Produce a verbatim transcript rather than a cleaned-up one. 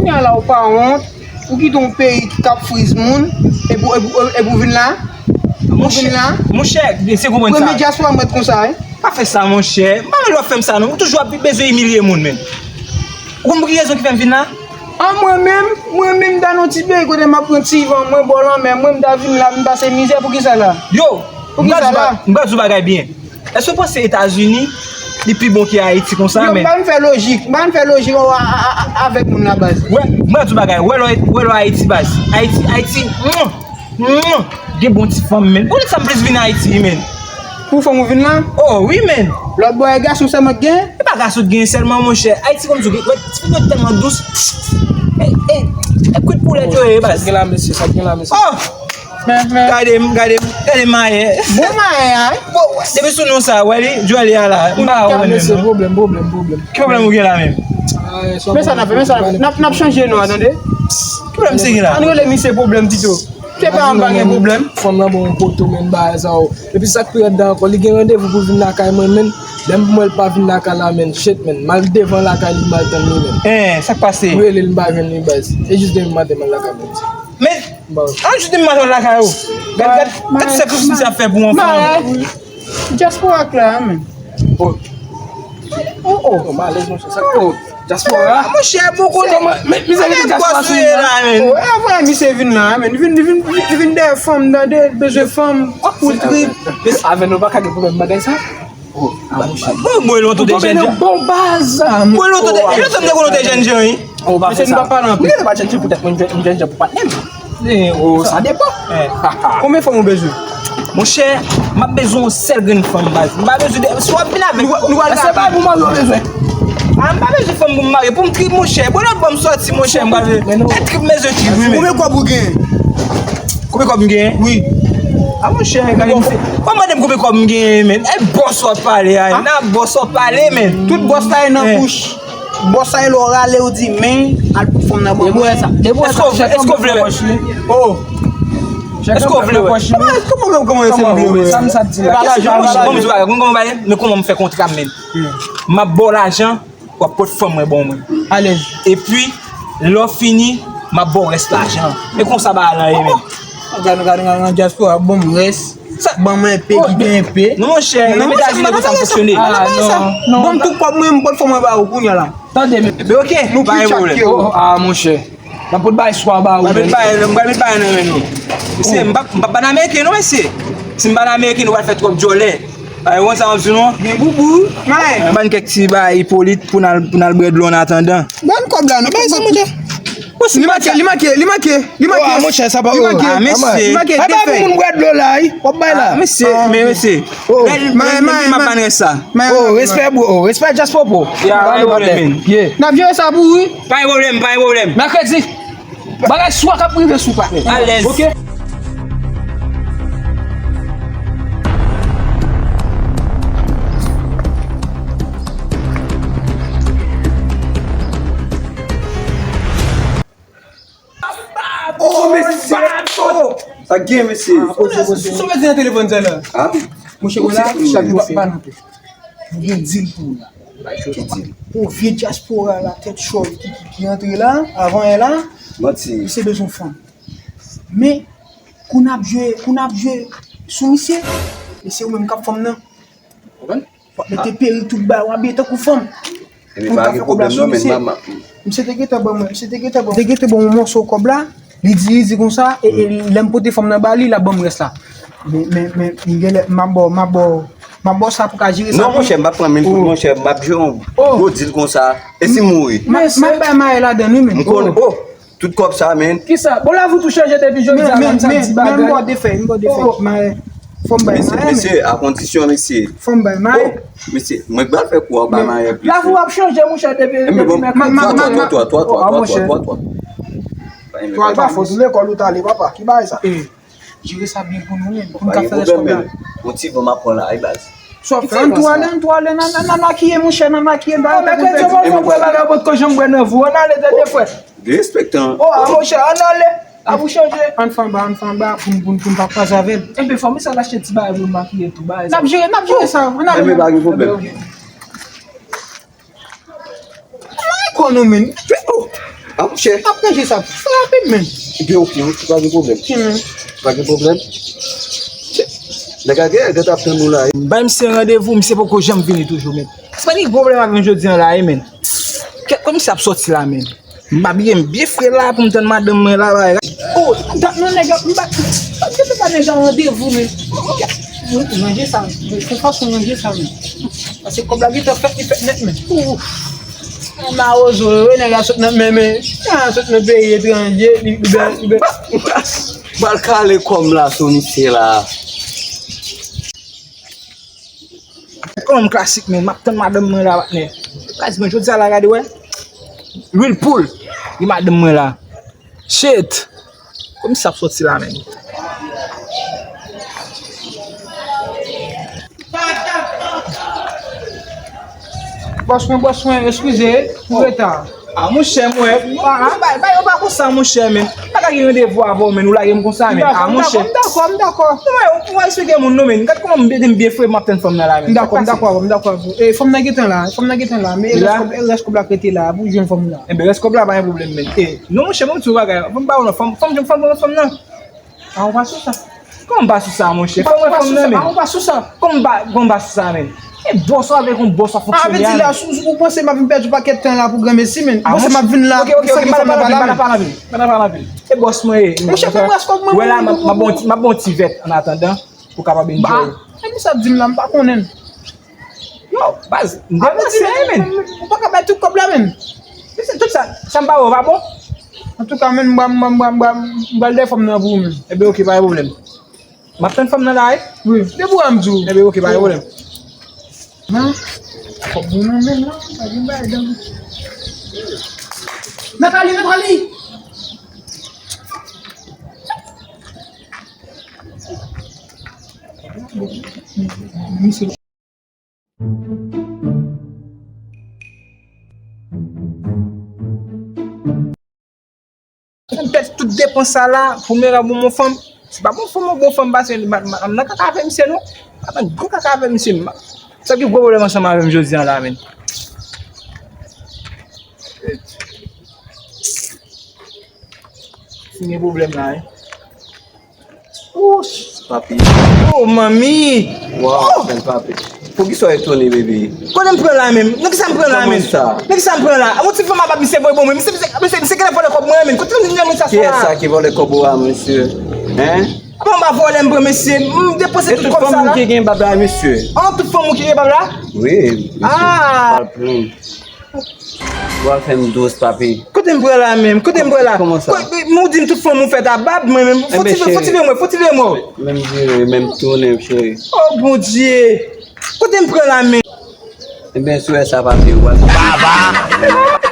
Kounye a la, ou pa wont, ou kite yon peyi k ap friz moun, epi, epi, epi ou vin la? Ou vin la? Monchè, monchè, se konprann sa. Premye dyaspora m wè konsa, wi. Pa fè sa, monchè. M pa vle w ap fè m sa, non. Ou toujou ap bezwen imilye moun, menm. Ou konn pou ki rezon ki fè m vin la? A, mwen menm, mwen menm, m ta nan yon ti peyi kote m ap pran ti van, mwen, bò lanmè, mwen, m ta vin la, m pase mizè, poukisa la? Yo, m pral di w ba-, m pral di w bagay byen. Èske w panse Etazini, li pi bon ke Ayiti konsa, men? Yo, m pa vin fè lojik, m pa vin fè lojik, o, a, a, a, avèk moun la, baz. Wè, m pral di w bagay, wè lè, wè lè Ayiti, baz. Ayiti, Ayiti, mwah, mwah, gen bon ti fanm, men. Poutèt sa m plis vin Ayiti, men. Pou fanm ou vin la? Oh, wi, men. Lòt bò, e gason sèlman k gen? E pa gason k gen sèlman, monchè. Ayiti, kòm di w, wè, ti fanm yo tèlman dous. E, e, e kwit poulèt yo ye, baz. Sa k gen la, mesye, sa k gen la, mesye. Oh! Gade m, gade m, gade m mayè. Bon mayè a, wi. Bon, depi sou non sa, wè li, jwè li a la. M pa wè menm, non. Pwoblèm, pwoblèm, pwoblèm. Ki pwoblèm ou gen la menm? Men sa n ap fè, men sa n ap fè. N ap, n ap chanje non an, tande? Ki pwoblèm misye gen la? Ann rele misye pwoblèm pito. Se pa ann pa gen pwoblèm. Fanm nan bon poto, men bagay sa yo. Epi sa k pi rèd la ankò, li gen randevou pou l vin lakay mwen, men lè m wè l pa vin lakay la, men shit, men m al devan lakay li, m al tann li, men. Eh, sa k pase? M rele l, m pa jwenn li, baz. E jis demen maten m al lakay mwen. Men, an jis demen maten w lakay ou. Gad, gad, gad sakrifis misye ap fè pou yon fanm. Dyaspora k la, men. Oh. Oh, oh. Oh, malèz, monchè. Sa, oh, dyaspora. Ah, monchè, bon kote. Men, mizè ki te dyaspora sou la, men. Oh, e vre, misye vin la, men. Vin, vin, vin, vin dèyè fanm, tande, bezwen fanm, pou trip. Avè nou pa ka gen pwoblèm bagay sa. Oh, ah, monchè. Bon, mwen lontan te jèn jan. Bon baz. Mwen lontan te, lontan m te konn te jèn jan, wi. Oh, pa fè sa. Mwen te pa jèn jan poutèt mwen jèn jan pou patnè m. Eh, oh, sa depann. Eh. Konbyen fanm ou bezwen? Monchè, m ap bezwen yon sèl grenn fanm, baz. M pa bezwen de, si w ap vin avèk nou, nou pral se pa pou mari w bezwen. Ah, m pa bezwen fanm pou m marye. Pou m trip, monchè. Bon, lòt bò m sòti, monchè. M pral e trip, m bezwen trip, wi, men. Konbyen kòb ou gen? Konbyen kòb m gen? Wi. Ah, monchè, gade misye. Pa mande m konbyen kòb m gen, men. E bòs w ap pale a, nan bòs w ap pale, men. Tout bòs la e nan bouch. Bòs sa e lè w rale, ou di, men, al pou fanm nan ban mwen. Depi w wè sa, depi w wè sa, chèk yo vle wè. Oh. Èske w vle wè? Kòman, kòman, kòman, kòman se vle wè? Sa m sa di la. Kòman m di bagay, kòman m bagay, men kòman m fè kontra m menm? M ap ba w lajan, w ap pot fanm mwen ban mwen. Alèz. Epi, lè w fini, m ap ba w rès lajan. E konsa bagay la ye menm. Gade, gade, gade, gade, dyaspora, ban m rès. Ban mwen enpe, kite enpe. Non, monchè, menm Etazini konsa fonksyone. Ah, non. Ban m tout kòb mwen, m pot fanm mwen ba ou kounye a la. Tande, men. Ebyen, oke, pa gen pwoblèm. Oh, ah, monchè. N ap pot bay swa ba ou, men. M pral met bay nan men nou. Mesye, m p ap, m p ap ban ameriken, non, mesye. Si m ban ameriken, nou pral fè twòp djòlè. Ay, ou konn sa m ap di nou? Gen boubou, wi. Ban kèk ti bay ipolit pou n al, pou n al bwè dlo an atandan. Ban kòb la, non, bay sa, monchè. Li manke, li manke, li manke, li manke. Oh, ah, monchè, sa pa, oh, ah, mesye. Li manke, bay pou moun bwè dlo la, wi. W ap bay la. Ah, mesye, men mesye. Oh. M ap ban rès sa. Oh, respè, bro. Oh, respè, just popo. Yeah, pa gen pwoblèm, man. Yeah. N ap jere sa pou ou, wi. Pa gen pwoblèm, pa gen pwoblèm. Mèkredi. Bagay swa k ap rive sou patnè. Alèz. Oke. Oh, mesye! Sa gen, mesye? Sa w bezwen nan telefòn sa la? Monchè, mwen la, chak jou w ap pale anpil. Mwen gen dil pou ou la. Ki dil? Pou vye dyaspora la, tèt chòv ki, ki, ki antre la, avan yè la, misye bezwen fanm. Men, kou n ap jwe, kou n ap jwe sou misye, e se ou menm k ap fanm nan. Konprann? W ap mete perik tout bagay, w abiye tankou fanm. Pou l ka fè kòb la sou misye. Misye te gentan ban mwen, misye te gentan ban mwen, te gentan ban mwen yon mòso kòb la. Li di, li di konsa, e, e lè m pote fanm nan ba li, l ap ban m rès la. Men, men, men, m genlè, m ap ba w, m ap ba w, m ap ba w sa pou ka jere sa. Non, monchè, m p ap pran mil goud, monchè, m ap jwe yon gwo dil konsa. E si m mouri? M ap bay maye ladann, wi, men. M konn, oh, tout kòb sa, men. Kisa? Bon, lavi w tou chanje depi jodi a, men, m sa di bagay. Men, men, m ba w de fèy, m ba w de fèy. Maye. Fò m bay maye, men. Mesye, a kondisyon, mesye. Fò m bay maye. Oh, mesye, mwen k pral fè kou a, w bay maye plis. Lavi w ap chanje, monchè, depi, depi mèkredi. Twa, twa, twa, twa, twa, twa, twa. Twa pa fò, sou lekòl ou t ale, papa. Ki bagay sa? Jere sa byen pou nou, men. Pou n ka fè rès kòb la. Yon ti van m ap pran la, wi, baz. Sa w ap fè? Ann tou ale, ann tou ale, nan, nan, nan makiye, monchè, nan makiye, nan bagay pou n pèdi. Mèkredi, w ap fè bagay w potko janm wè nan vi w. Ann ale, tande, frè. Derespektan. Oh, a, monchè, ann ale. A pou chanje. Ann fè anba, ann fè anba, pou n, pou n, pou n pa kwaze avè l. Enben, fò misye al achte ti bagay pou l makiye tou, bagay sa. N ap jere, n ap jere sa, ann ale. Enben, pa gen pwoblèm. Mwen konn ou, men. Oh. A, monchè. Ap ranje sa. Fè rapid, men. Ebyen, oke, oke, pa gen pwoblèm. Hmm. Pa gen pwoblèm. Nèg la gen, gen t ap tann nou la. M bay misye randevou, misye poko janm vini toujou, men. Se pa gen pwoblèm avè m jodi a la, wi, men. Kèt, kòman misye ap sòti la, men. M abiye m byen fre la pou m tann madanm mwen la, bagay. Oh, dat non, nèg yo, m pa, m pa gentan ba nèg la randevou, men. Manje sa, men. Fè fason manje sa, men. Paske kòb la gentan fèt, li fèt nèt, men. Ouf. Mawozo yo, nèg la sot nan men, men. Nèg la sot nan peyi etranje, li, li bèl, li bèl. Pral kale kò m la sou misye la. Kòman m klasik, men, m ap tann madanm mwen la, patnè. Klasik, men, jodi a la, gade, wè. Lwil poul, e madanm mwen la. Shit! Kòman sa ap sòti la, men? Bòs mwen, bòs mwen, eskize pou reta. A, monchè, mwen, a, a, bay, bay, yo pa konsa, monchè, men. M pa ka gen randevou avè w, men, ou lage m konsa, men. A, monchè. M dakò, m dakò, m dakò. Non, men, ou, ou pa respekte moun, non, men. Gad kòman m mete m byen fre, m ap tann fanm nan la, men. M dakò, m dakò avè w, m dakò avè w. E, fanm nan gentan la, fanm nan gentan la, men rès kòb, rès kòb la k rete la, pou jwenn fanm nan. Enben, rès kòb la, pa gen pwoblèm, men. E, non, monchè, ban m di w bagay, ban m ba w non, fanm, fanm, fanm, fanm nan. A, ou pa sou sa. Kòman m pa sou sa, monchè? Fò mwen fanm nan, men. A, ou pa sou sa. Kòman m pa, kòman m pa sou sa, men? E bòs ou avèk yon bòs w ap fonksyone a, men. A, vle di la, sou, ou panse m ap vin pèdi yon pakèt tan la pou granmesi, men? Ou panse m ap vin la pou sa ki fè m nan pa la, men? Pa nan pale anpil, pa nan pale anpil. E bòs mwen ye. Monchè, fè m rès kòb mwen. Wè la, m ap, m ap ba w ti, m ap ba w ti vèt an atandan pou w kapab enjoy. Ba, e misye ap di m la, m pa konnen. Yo, baz, m depanse, men. Ou pa ka bay tout kòb la, men. Tout sa, sa m pa wè, pa bon? Antouka, men, m pral, m pral, m pral, m pral, m pral dèyè fanm nan pou ou, men. Ebyen, oke, pa gen pwoblèm. M ap tann fanm nan la, wi. Wi, depi w a m di w. Ebyen, oke, pa gen pwoblèm. Nan, kòb mwen nan men m la, pa gen bagay dan. Nathalie, Nathalie! Misye. Pou pèdi tout depans sa la, pou mwen ka bon, bon fanm. Se pa bon fanm, bon fanm, paske madanm nan kaka avè misye, non. Madanm gwo kaka avè misye. Sa ki gwo pwoblèm ansanm avè m jodi a la, men. Fin gen pwoblèm la, wi. Wouch, papi. Oh, manmi. Waw, bèl papi. Poukisa w etone, bebe? Kote m pran la menm? Nan kisa m pran la menm? Kòman sa? Nan kisa m pran la? A, yon ti fanm ap ap misye voye bon mwen. Misye, misye, misye, misye genlè vòlè kòb mwen menm. Kote m genlè sa la? Kiyès sa ki vòlè kòb ou a, mesye? Hein? Apa m pa vòlè m pran mesye? M depanse tout kòb sa la. E tout fanm ou ki gen bab la, mesye? An, tout fanm ou ki gen bab la? Wi, mesye. Ah! Pral pran. Ou al fè m dous, papi. Kote m pran la menm? Kote m pran la? Kòman sa? Ou di m tout fanm ou fèt a bab, mwen menm. Fò ti vire mwen, fò ti vire mwen. Menm vire, menm tounen, cheri. Oh, Bondye! Kote m pran la menm? Ebyen, si w wè sa, papi, ou al. Baba!